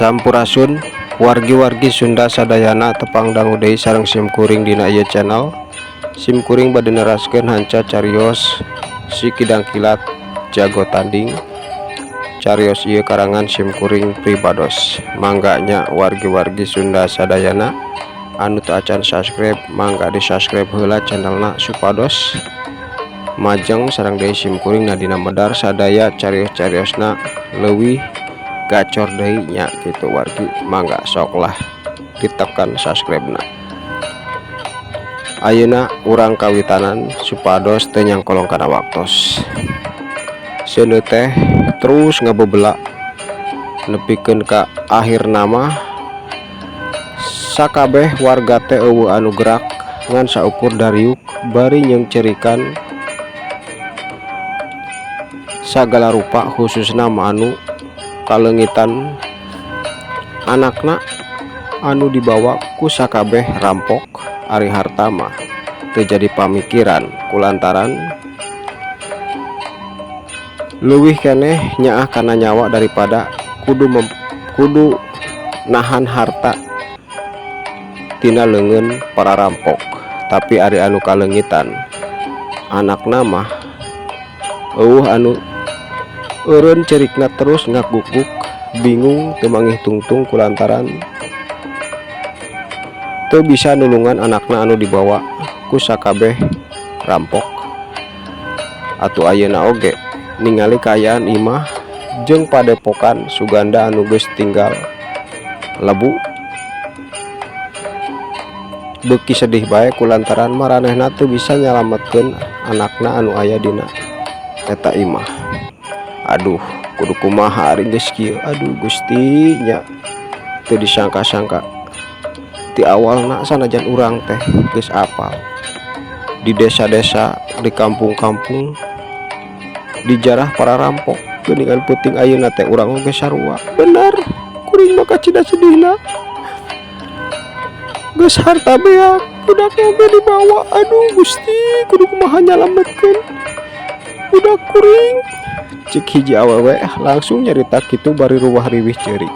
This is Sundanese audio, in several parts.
Sampurasun, wargi-wargi Sunda sadayana. Tepang dangu deui sareng sim kuring dina ieu channel. Sim kuring bade neraskeun hanca carios Si Kidang Kilat Jago Tanding. Carios ieu karangan sim kuring pribados. Mangga nya, wargi-wargi Sunda sadayana anu teu acan subscribe, mangga di subscribe heula channelna supados majeng sareng deui sim kuring nadina medar sadaya carios-cariosna leuwih gacor deui nya gitu. Wargi, mangga sok lah ditekan subscribe na. Ayeuna urang kawitanan supados teu nyangkolong kana waktos. Seuneu teh terus ngabebela nepikeun ka akhirna mah sakabeh warga teh euweuh anu gerak ngan saukur dariuk bari nyeungceurikan sagala rupa, khususna mah anu kaleungitan anakna anu dibawa ku sakabeh rampok. Ari harta mah teu jadi pamikiran kulantaran leuwih keneh nyaah kana nyawa daripada kudu nahan harta tina leungeun para rampok. Tapi ari anu kaleungitan anakna mah euweuh anu eureun cerikna, terus ngagukguk bingung teu manggih tungtung kulantaran teu bisa nulungan anakna anu dibawa ku sakabeh rampok. Atuh ayeuna oge ningali kaayaan imah jeung padepokan Suganda anu geus tinggal lebu, beuki sedih bae kulantaran maranehna teu bisa nyalametkeun anakna anu aya dina eta imah. Aduh, kudu kumaha ari geus kieu? Aduh Gusti nya, teu disangka-sangka ti awalna. Sanajan urang teh geus apal di desa-desa, di kampung-kampung dijarah para rampok, geuningan peuting ayeuna teh urang oge sarua. Bener, kuring mah kacida sedihna, geus harta beak, budak oge dibawa. Aduh Gusti, kudu kumaha nyalametkeun budak kuring? Cek hiji awewe langsung nyarita kitu bari ruwah riwih ceurik.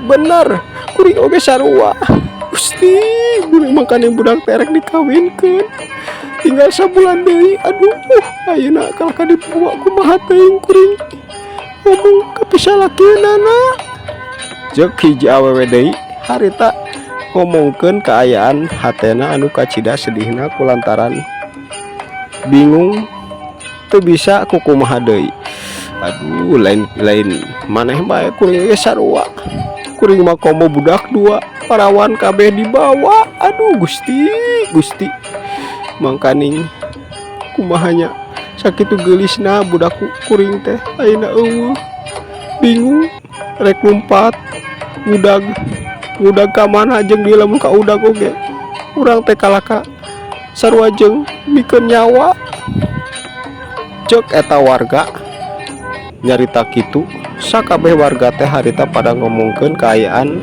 Bener, kuring oge sarua. Gusti, kuring mangkane budak teh rek dikawinkeun tinggal sabulan deui. Aduh, ayeuna kalahka dibawa, kumaha teuing kuring ngomong ka pisalakeunana? Cek hiji awewe deui harita ngomongkeun kaayaan hatena anu kacida sedihna kulantaran bingung teu bisa kukumaha deui. Aduh, lain lain maneh bae, kuring ge sarua. Kuring mah komo budak dua parawan kabeh dibawa. Aduh Gusti, Gusti, mangkaning kumaha nya, sakitu geulisna budak kuring teh ayeuna euweuh. Bingung rek lumpat ngudag ngudag ka mana jeung di lamun ka udag oge urang teh kalahka sarua jeung mikeun nyawa. Cek eta warga nyarita kitu. Sakabeh warga teh harita pada ngomongkeun kaayaan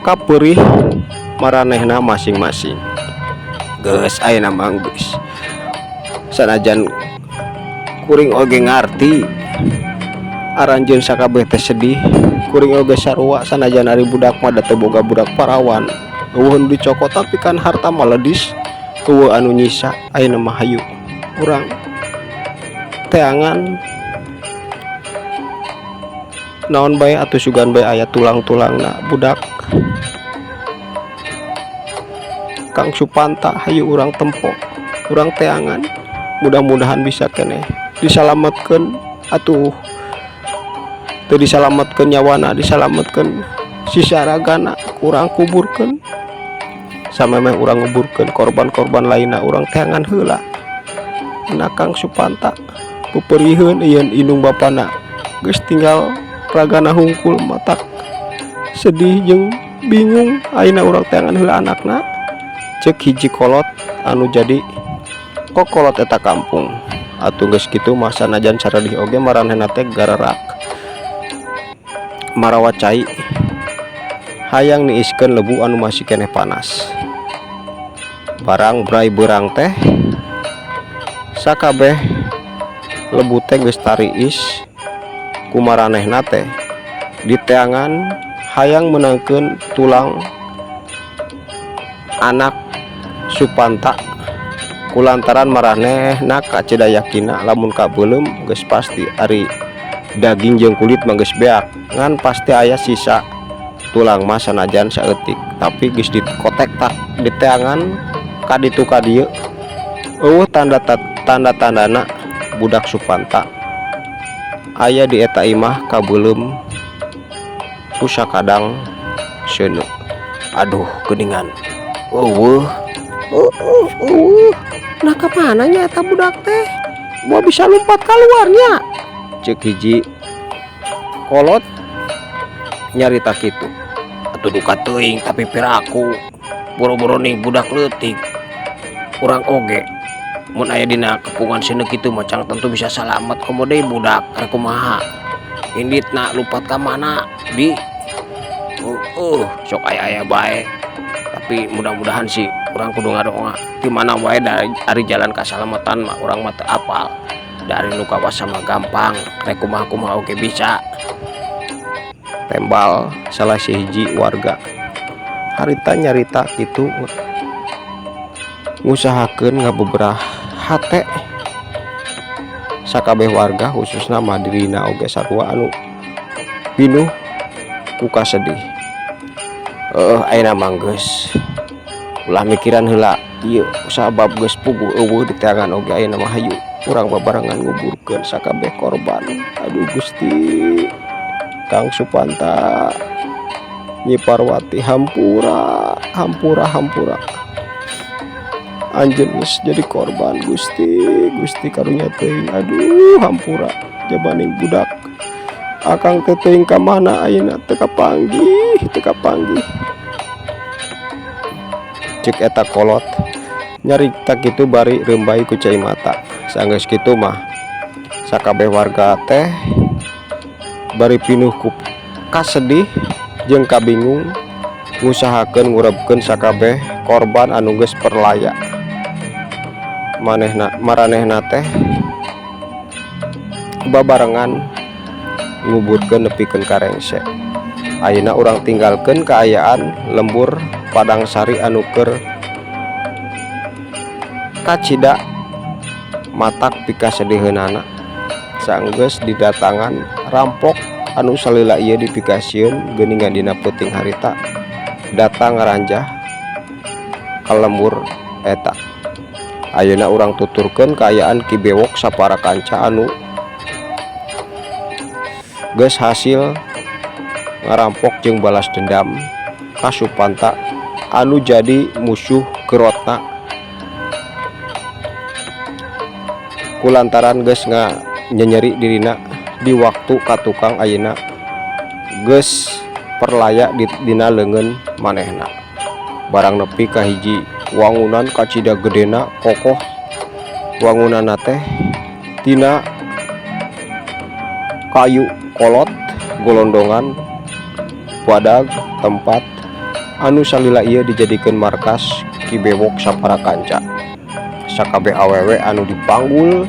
kapeurih maranehna masing-masing. Geus, ayeuna mah geus, sanajan kuring oge ngarti aranjeun sakabeh teh sedih, kuring oge sarua. Sanajan ari budak mah da teu boga budak parawan, euweuh nu dicokot, tapi kan harta mah ledis, euweuh anu nyisa. Ayeuna mah hayu urang teangan naon bae atuh, sugan bae aya tulang-tulangna budak Kang Supanta. Hayu urang tempo, urang teangan, mudah-mudahan bisa keneh disalametkeun. Atuh teu disalametkeun nyawana, disalametkeun sisa ragana. Kurang kuburkeun samemeh urang nguburkeun korban-korban lainna, urang teangan heula anak Kang Supanta. Peperiheun ieu indung bapana geus tinggal ragana hungkul, matak sedih jeung bingung. Ayeuna urang teangan heula anakna, cek hiji kolot anu jadi kokolot eta kampung. Atuh geus kitu mah, sanajan saredih oge maranehna teh garerak marawa cai hayang niiskeun lebu anu masih keneh panas. Barang bray beurang teh sakabeh lebu teh geus tariis ku maranehna teh. Diteangan hayang meunangkeun tulang anak Supanta kulantaran maranehna kacida yakinna lamun kabeuleum geus pasti ari daging jeung kulit mah geus beak ngan pasti aya sisa tulang mah sanajan saeutik. Tapi geus dikotek tak diteangan ka ditu ka dieu euweuh tanda tanda-tandana budak Supanta aya di eta imah kabeuleum ku sakadang seuneu. Aduh, geuningan euweuh, euweuh, euweuh. Nah, ka mana nya eta budak teh? Moal bisa lumpat kaluar nya, ceuk hiji kolot nyarita kitu. Atuh duka teuing, tapi piraku boro-boro nih budak leutik, urang oge mun aya dina kepungan seuneu kitu mah can tentu bisa salamet, komo deui budak. Rek kumaha inditna, lumpat ka mana bi? Heueuh, sok aya-aya bae, tapi mudah-mudahan sih urang kudu ngadoa di mana wae da ari jalan kasalamatan mah urang mah teu apal. Dari nu kawasa mah gampang, rek kumaha-kumaha oge bisa, tembal salah sahiji warga harita nyarita kitu ngusahakeun ngabeberah hate sakabeh warga, khususna mah dirina oge sarua anu pinuh ku kasedih. Heueuh, ayeuna mah geus ulah mikiran heula ieu sabab geus puguh euweuh diteangan oge. Ayeuna mah hayu urang babarengan nguburkeun sakabeh korban. Aduh Gusti, Kang Supanta, Nyi Parwati, hampura, hampura, hampura, anjeun geus jadi korban. Gusti, Gusti, karunya teuing. Aduh, hampura jabaning budak akang teh teuing ka mana ayeuna, teu kapanggih, teu kapanggih, ceuk eta kolot nyarita kitu bari reumbay ku cai mata. Sanggeus kitu mah sakabeh warga teh bari pinuh ku kasedih jeung kabingung ngusahakeun ngurebkeun sakabeh korban anu geus perlaya. Manehna maranehna teh babarengan nguburkeun nepikeun ka rengse. Ayeuna urang tinggalkeun kaayaan lembur Padang Sari anu keur kacida matak pikasediheunana sanggeus didatangan rampok anu salila ieu dipikasieun geuningan dina peuting harita datang ngaranjah ka lembur eta. Ayeuna urang tuturkeun kaayaan Ki Bewok sapara kanca anu geus hasil ngarampok jeung balas dendam ka Supanta anu jadi musuh gerotna kulantaran geus nganyenyeri dirina di waktu katukang ayeuna geus perlaya dina leungeun manehna. Barang nepi ka hiji wangunan kacida gedena kokoh, wangunanna teh tina kayu kolot golondongan badag, tempat anu salila ieu dijadikeun markas Ki Bewok sapara kanca. Sakabeh awewe anu dipanggul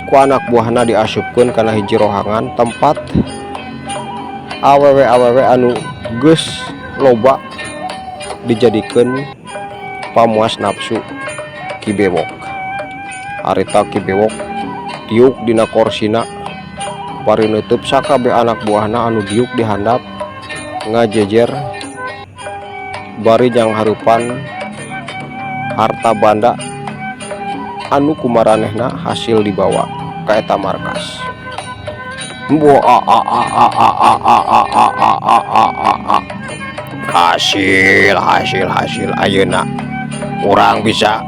ku anak buahna diasupkeun kana hiji rohangan tempat awewe-awewe anu geus loba dijadikeun pamuas nafsu Ki Bewok. Harita Ki Bewok diuk dina korsina bari neuteub sakabeh anak buahna anu diuk di handap ngajejer bari nyanghareupan harta banda anu ku maranehna hasil dibawa ka eta markas. Hasil, hasil, hasil. Ayeuna urang bisa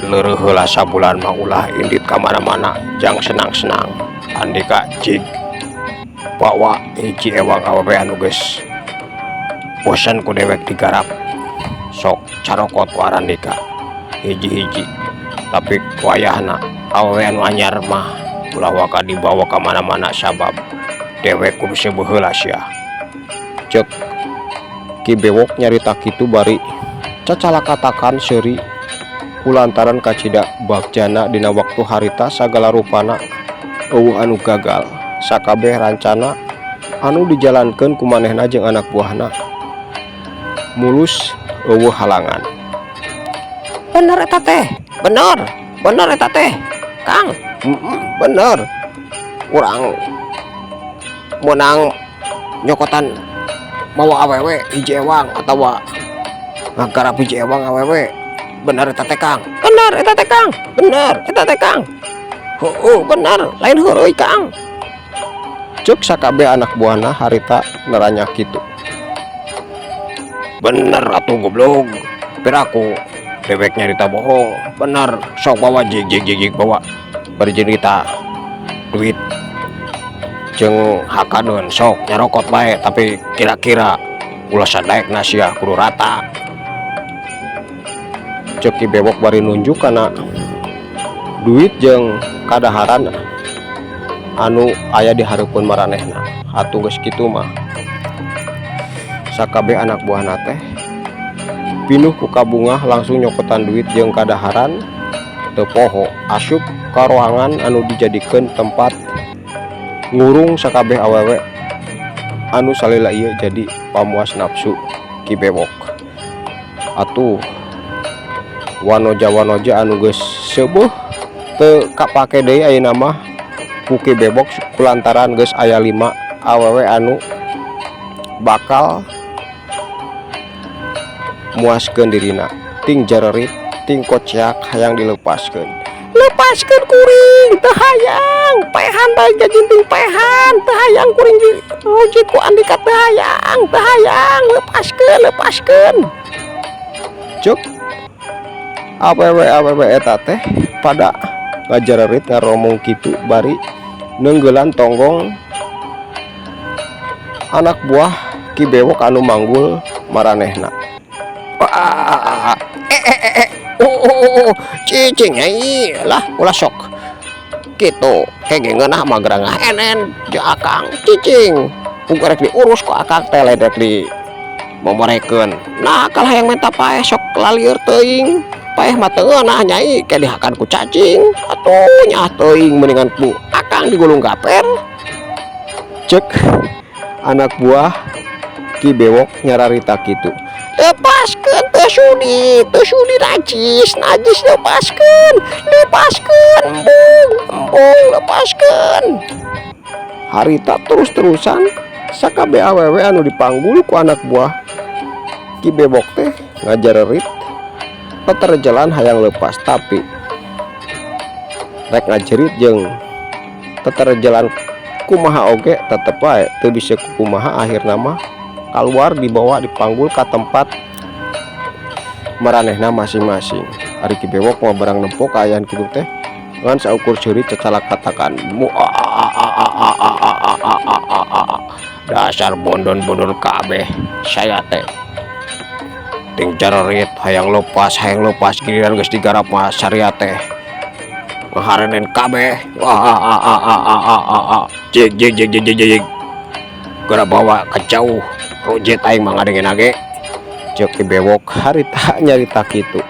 leureun heula sabulan mah, ulah indit ka mana-mana jang senang-senang. Andika cik bawa hiji ewang awewe anu geus bosan ku dewek digarap, sok carokot ku arandika hiji-hiji. Tapi wayahna awewe anu anyar mah ulah waka dibawa ka mana-mana sabab dewek kudu seubeuh heula sia, ceuk Ki Bewok nyarita kitu bari cacalakatakan seuri kulantaran kacida bagjana dina waktu harita. Sagala rupana euweuh anu gagal, sakabeh rancana Anu dijalankeun ku manehna jeung anak buahna mulus, euweuh halangan. Bener eta teh, bener, bener eta teh, Kang. Bener. Urang meunang nyokotan mawa awewe hiji ewang atawa ngagarap hiji ewang awewe. Bener eta teh, Kang. Bener eta teh, Kang. Bener eta teh, Kang. Heueuh, bener, lain heureuy, Kang. Cek sakabeh anak buahna harita naranya kitu. Bener atuh, goblok. Piraku dewek nyarita bohong? Bener, sok bawa, jig jig jig jig, bawa. Bari nyarita duit jeung hakaneun, sok nyarokot bae, tapi kira-kira ulah sadaekna sia, kudu rata. Cek Ki Bewok bari nunjuk kana duit jeung kadaharan anu aya di hareupeun maranehna. Atuh geus kitu mah sakabeh anak buahna teh pinuh ku kabungah, langsung nyokotan duit jeung kadaharan, teu poho asup ka ruangan anu dijadikeun tempat ngurung sakabeh awewe anu salila ieu jadi pamuas nafsu Ki Bewok. Atuh wanoja-wanoja anu geus seubeuh teu kapake deui ayeuna mah ku Ki Bewok kulantaran geus aya 5 awewe anu bakal muaskeun dirina, ting jarerit ting koceak hayang dilepaskeun. Lepaskeun kuring, teu hayang paehan bae, gajinting paehan, teu hayang kuring dirujit ku andika, teu hayang, teu hayang, lepaskeun, lepaskeun. Cek awewe awewe eta teh pada ngajarerit ngaromong kitu bari neunggelan tonggong anak buah Ki Bewok anu manggul maranehna. Ah, eh eh eh eh, oh, oh, oh, oh. Cicing nyai lah, ulah sok kitu, kege ngeunah mah geura ngahenen jeung akang, cicing. Puguh rek diurus ku akang teh, rek di momorekeun. Nah, kalah hayang menta paeh, sok lalieur teuing. Paeh mah teu ngeunah, nyai, ke dihakan ku cacing. Atuh nyaah teuing, mendingan ku akang digulung gaper. Cek anak buah Ki Bewok nyararita kitu. Lepaskeun, teu sudi, teu sudi, najis, najis, lepaskeun, lepaskeun, embung, embung, lepaskeun. Harita terus-terusan sakabeh awewe anu dipanggul ku anak buah Ki Bewok teh ngajarerit teterjalan hayang lepas, tapi rek ngajerit jeung teterjalan kumaha oge tetep wae teu bisa kumaha. Akhirna mah kaluar, dibawa, dipanggul ka tempat maranehna masing-masing. Ari Ki Bewok mah barang nempo kaayaan kitu teh ngan saukur seuri cacalakatakan, "Dasar bondon-bondon kabeh, saya teh ting jarerit hayang lepas, hayang lepas, giliran geus digarap mah saria teh ngaharenen kabeh. Wah, jig jig jig jig jig jig, geura bawa ka jauh, rujit aing mah ngadengena ge." Ceuk Ki Bewok harita nyarita kitu.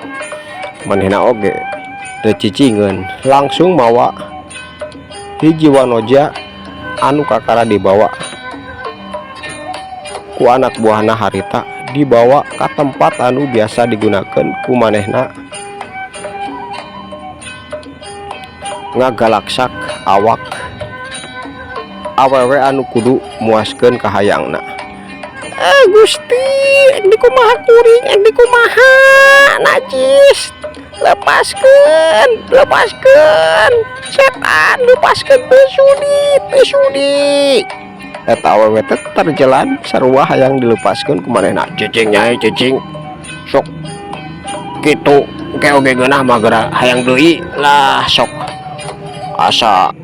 Manehna oge teu cicingeun, langsung mawa hiji wanoja anu kakara dibawa ku anak buahna harita, dibawa ka tempat anu biasa digunakeun ku manehna ngagalaksak awak awewe anu kudu muaskeun kahayangna. Eh Gusti, di kumaha kuring, di kumaha, najis, lepaskeun, lepaskeun, setan, lepaskeun, teu sudi, teu sudi. Eta awewe teh terjalan sarua hayang dilepaskeun ku manehna. Cicing nyai, cicing, sok kitu engke oge geunah mah geura hayang deui lah, sok asa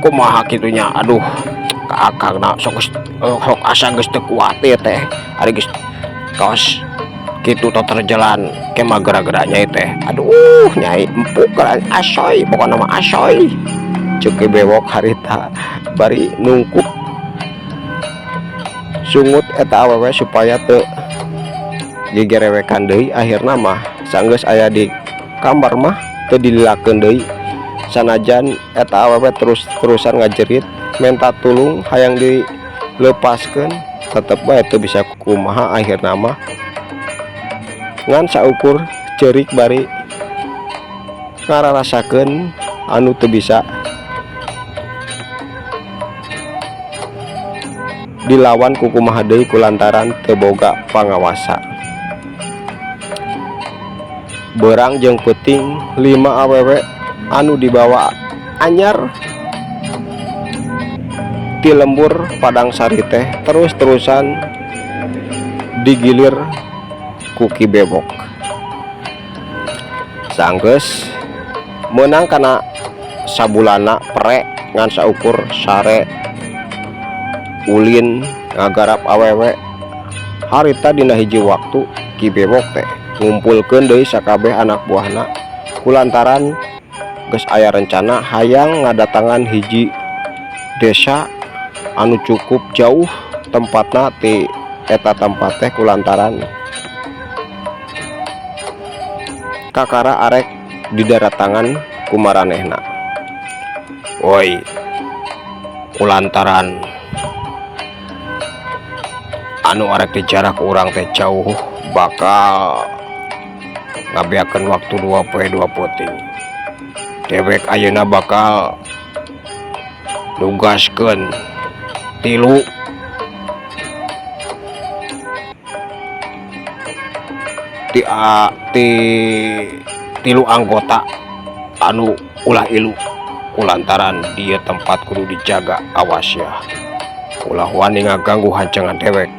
kumaha kitu nya. Aduh, ka akangna sok geus sok asa geus teu kuat ieu teh, ari geus kawas kitu terjalan ke mah geura-geura nyai teh. Aduh nyai, empuk geura, asoy pokona mah, asoy. Ceuk Ki Bewok harita bari nungkup sungut eta awewe supaya teu gigerewekan deui. Akhirna mah sanggeus aya di kamar mah teu dililakeun deui. Sanajan eta awewe terus-terusan ngajerit menta tulung hayang dilepaskeun, tetep bae teu bisa kumaha. Akhirna mah ngan saukur ceurik bari ngararasakeun anu teu bisa dilawan ku kumaha deui kulantaran teu boga pangawasa. Beurang jeung peuting 5 awewe anu dibawa anyar ti lembur Padang Sari teh terus-terusan digilir ku Ki Bewok. Sanggeus meunang kana sabulana pere ngan saukur sare ulin ngagarap awewe. Harita dina hiji waktu Ki Bewok teh ngumpulkeun deui sakabeh anak buahna kulantaran geus aya rencana hayang ngadatangan hiji desa anu cukup jauh tempatna ti eta tempat teh kulantaran kakara arek didaratangan ku maranehna. Woi, kulantaran anu arek dijarah ku urang teh jauh bakal ngabeakeun waktu 2 poe 2 peuting. Dewek ayeuna bakal nugaskeun 3 ti a, ti tilu anggota anu ulah ilu kulantaran dia tempat kudu dijaga. Awas ya, ulah wani ngaganggu hancangan dewek,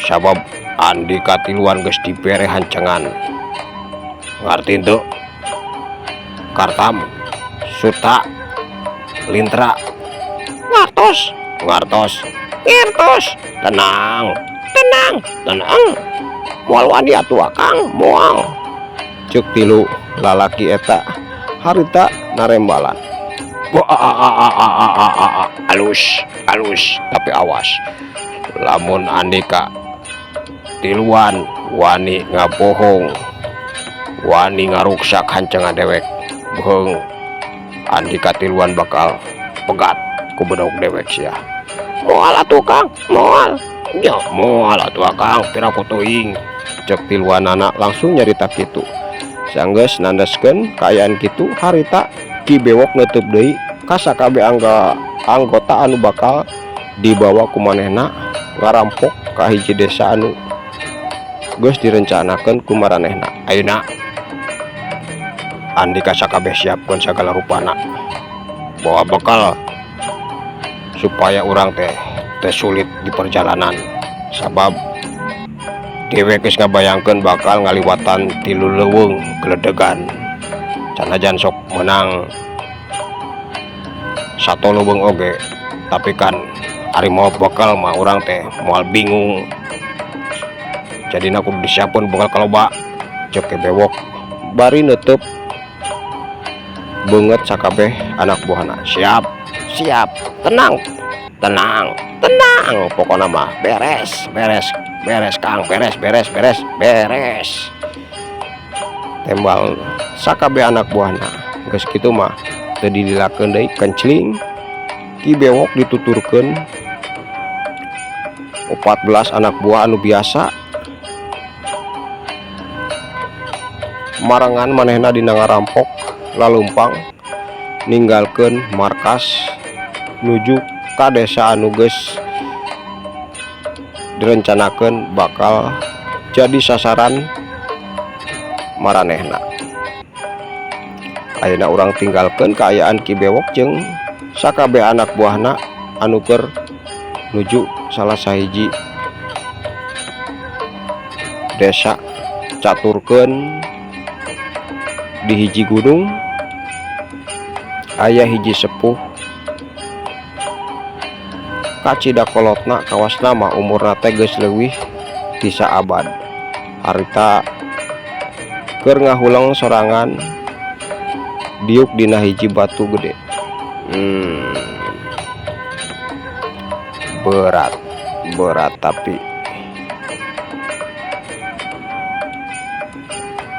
sabab andika tiluan geus dibere hancangan. Ngarti teu? Kartam, Suta, Lintra. Ngartos, ngartos, ngertos. Tenang, tenang, tenang. Moal wani atuh akang, moal. Ceuk tilu lalaki eta harita narembalan. Wah, alus, alus, tapi awas. Lamun andika tiluan wani ngabohong, wani ngaruksak hancangan dewek, bohong, andika tiluan bakal pegat ku bedog dewek sia. Moal atuh Kang, moal. Ya moal atuh Kang, piraku teuing. Ceuk tiluanana langsung nyarita kitu. Sanggeus nandeskeun kaayaan kitu, harita Ki Bewok neuteub deui ka sakabeh anggota anu bakal dibawa ku manehna ngarampok ka hiji desa anu geus direncanakeun ku maranehna. Ayeuna andika sakabeh siapkeun sagala rupana, bawa bekal supaya urang teh teu sulit di perjalanan, sabab dewek geus ngabayangkeun bakal ngaliwatan tilu leuweung geledegan. Sanajan sok meunang sato leuweung oge, tapi kan ari mawa bekal mah urang teh moal bingung. Jadina kudu disiapkeun bekal kaloba. Ceuk Ki Bewok bari neuteub beungeut sakabeh anak buahna. Siap, siap, tenang, tenang, tenang, pokona mah beres, beres, beres Kang, beres, beres, beres, beres. Tembal sakabeh anak buahna. Geus kitu mah teu dililakeun deui kencling. Ki Bewok dituturkeun 14 anak buah anu biasa marengan manehna dina ngarampok laleumpang ninggalkeun markas nuju ka desa anu geus direncanakeun bakal jadi sasaran maranehna. Ayeuna urang tinggalkeun kaayaan Ki Bewok jeung sakabeh anak buahna anu keur nuju salah sahiji desa caturkeun di hiji gunung. Aya hiji sepuh kacida kolotna, kawasna mah umurna teh geus leuwih ti saabad. Harita keur ngahuleng sorangan diuk dina hiji batu gede. Berat, berat, tapi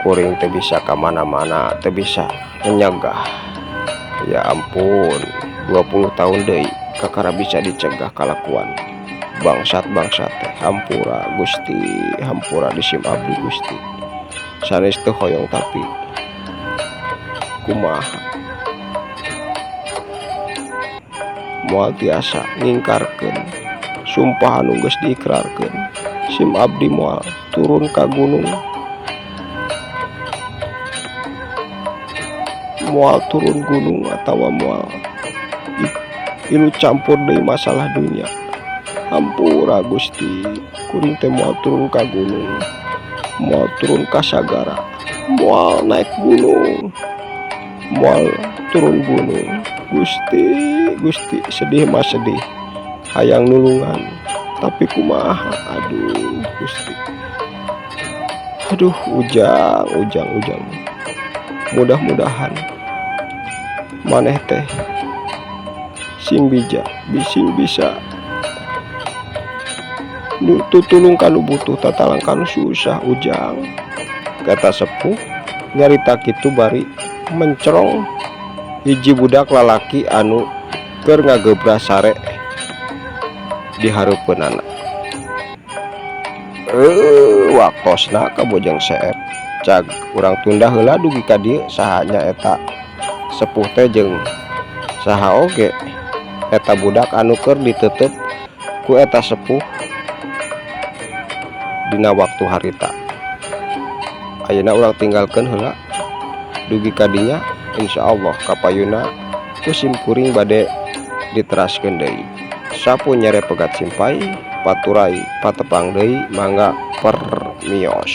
kuring teu bisa ka mana-mana, teu bisa nyegah. Ya ampun, 20 tahun deui kakara bisa dicegah kalakuan bangsat-bangsat teh. Hampura, Gusti, hampura di sim abdi, Gusti. Sanes teu hoyong, tapi kumaha, moal tiasa ngingkarkeun sumpah anu geus diikrarkeun. Sim abdi moal turun ka gunung, moal turun gunung atawa moal ilu campur deui masalah dunya. Hampura, Gusti, kuring teh moal turun ka gunung, moal turun ka sagara, moal naik gunung, moal turun gunung, Gusti. Gusti, sedih mah sedih, hayang nulungan tapi kumaha. Aduh, Gusti, aduh, Ujang, Ujang, Ujang, mudah-mudahan maneh teh sing bija bising bisa tutulung kanu butuh, tatalang kanu susah, Ujang, kata sepuh nyarita kitu bari mencerong hiji budak lalaki anu keur ngagebras sare di hareupeunana. Eh, waktosna ka Bojong Seep. Cag urang tunda heula dugi ka dieu saha nya eta sepuh teh jeung saha oge eta budak anu keur diteuteup ku eta sepuh dina waktu harita. Ayeuna urang tinggalkeun heula dugi ka dinya, insyaallah kapayuna ku sim kuring bade diteraskeun deui. Sapu nyere pegat simpay paturay patepang deui, mangga permios.